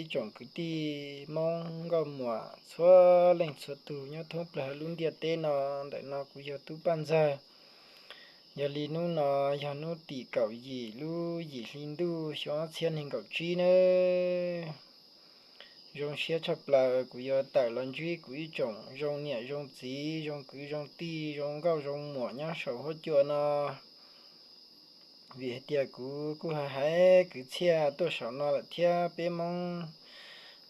Ib tsoom kwv tij Hmoob nkauj muam txhua leej txhua tus nyob thoob plaws lub ntiaj teb no, ntawm no kuv yog Tub Paj Ntxawg. Yog li hnub no yog hnub tim kaum yim lub yim hli ntuj xyoo ob txhiab nees nkaum tsib nawb. Zoo siab tshaj plaws kuv yuav tawm los ntsib kuv ib tsoom zoo niam zoo txiv, zoo kwv zoo tij, zoo nkauj zoo muam nyob saum huab cua no. Vim hais tias kuv kuj hais hais kwv txhiaj tuaj saum no lawm thiab, peb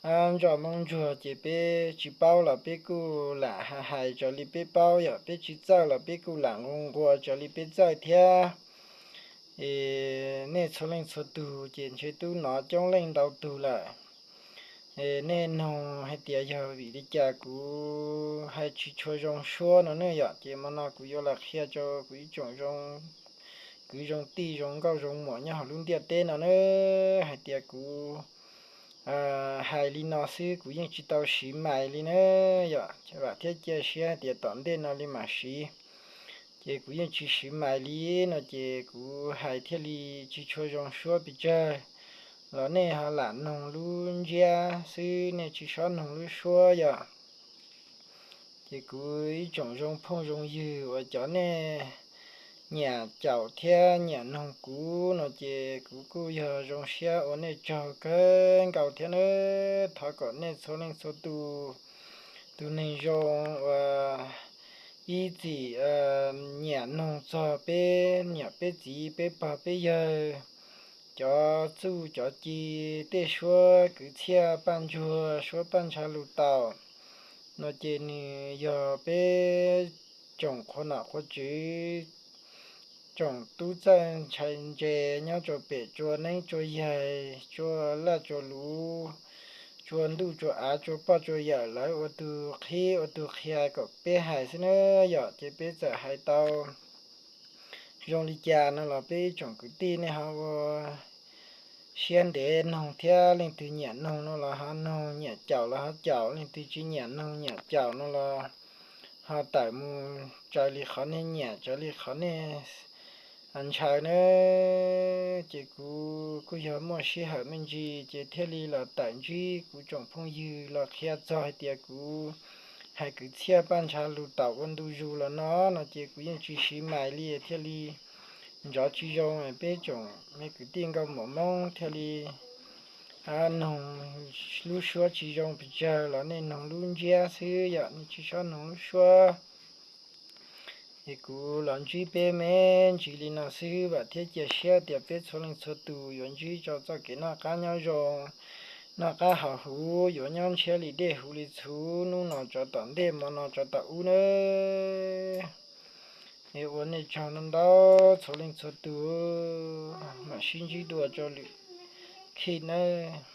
Hmoob ntsoj Hmoob ntsuag ces peb tsis paub los peb kuj lam hais hais raws li peb paub, yog peb tsis txawj los peb kuj lam nqua nqua raws li peb txawj thiab. Es nej txhua leej txhua tus ces ntshe twb hnov coob leej ntau tug lawm. Es nej nug hais tias yog vim li cas kuv hais tsis tshua zoo suab no ne yom, ces hmo no kuv yuav los qhia rau kuv ib tsoom zoo kwv zoo tij zoo nkauj zoo muam nyob hauv lub ntiaj teb no nawb, hais tias kuv hais li no xwb, kuv yeej tsis tau siv mais li na yom, vam thiab cia siab hais tias tom ntej no li mam siv. Ces kuv yeej tsis siv mais li no ces kuv hais thiaj li tsis tshua zoo suab pes tsawg, los nej ho lam nug lub ntsiab xwb, nej tsis txhob nug lub suab yom. Ces kuv ib tsoom zoo phooj zoo ywg uas cov nej nyiam caum thiab nyiam nug kuv no ces kuv kuj yog zoo siab ua nej tsaug kawg nkaus thiab nawb. Thov kom nej txhua leej txhua tus, tus neeg zoo uas ib txwm nyiam nug txog peb niam peb txiv peb pog peb yawg cov txuj cov ci, tej suab kwv txhiaj paj ntsuag suab paj ntsha lus taum no ces nws yog peb tsoom qhua nom qhua tswv, tsoom tub txawj ntshai ntse nyob rau pem tsua neeb tsua yaig, tsua laj tsua luv, tsua ntuj tsua av, tsua poj tsua yawm, lawv ua tus qhib ua tus qhia kom peb hais xwb na yom. Ces peb txawm hais tau zoo li cas no los peb ib tsoom kwv tij nej ho ua siab ntev nug thiab, leej twg nyiam nug no los ho nug, nyiam caum los ho caum, leej twg tsis nyiam nug nyiam caum no los ho tawm mus raws li qhov nej nyiam, raws li qhov nej ntshaw na. Ces kuv kuj yog muaj sij hawm me ntsis ces thiaj li los tawm ntsib kuv tsoom phooj ywg los qhia txog hais tias kuv hais kwv txhiaj paj ntsha lus taum ua ntu zus los no, no ces kuv yeej tsis siv mais li thiaj li nrov tsis zoo, peb tsoom me kwv tij nkauj muam Hmoob thiaj li nug lub suab tsis zoo pes tsawg los nej nug lub ntsiab xwb yom, nej tsis txhob nug lub suab. Es kuv los ntsib peb me ntsis li no xwb, vam thiab cia siab tias peb txhua leej txhua tus yuav ntsib tau txoj kev noj qab nyob zoo, noj qab haus huv, yuav nyob ntshiab li dej huv li txhuv, hnub no tsov tom ntej hmo no tsov tom ub nawb. Es ua nej tsaug ntau ntau txhua leej txhua tus, mam sib ntsib dua rau lwm khij nawb.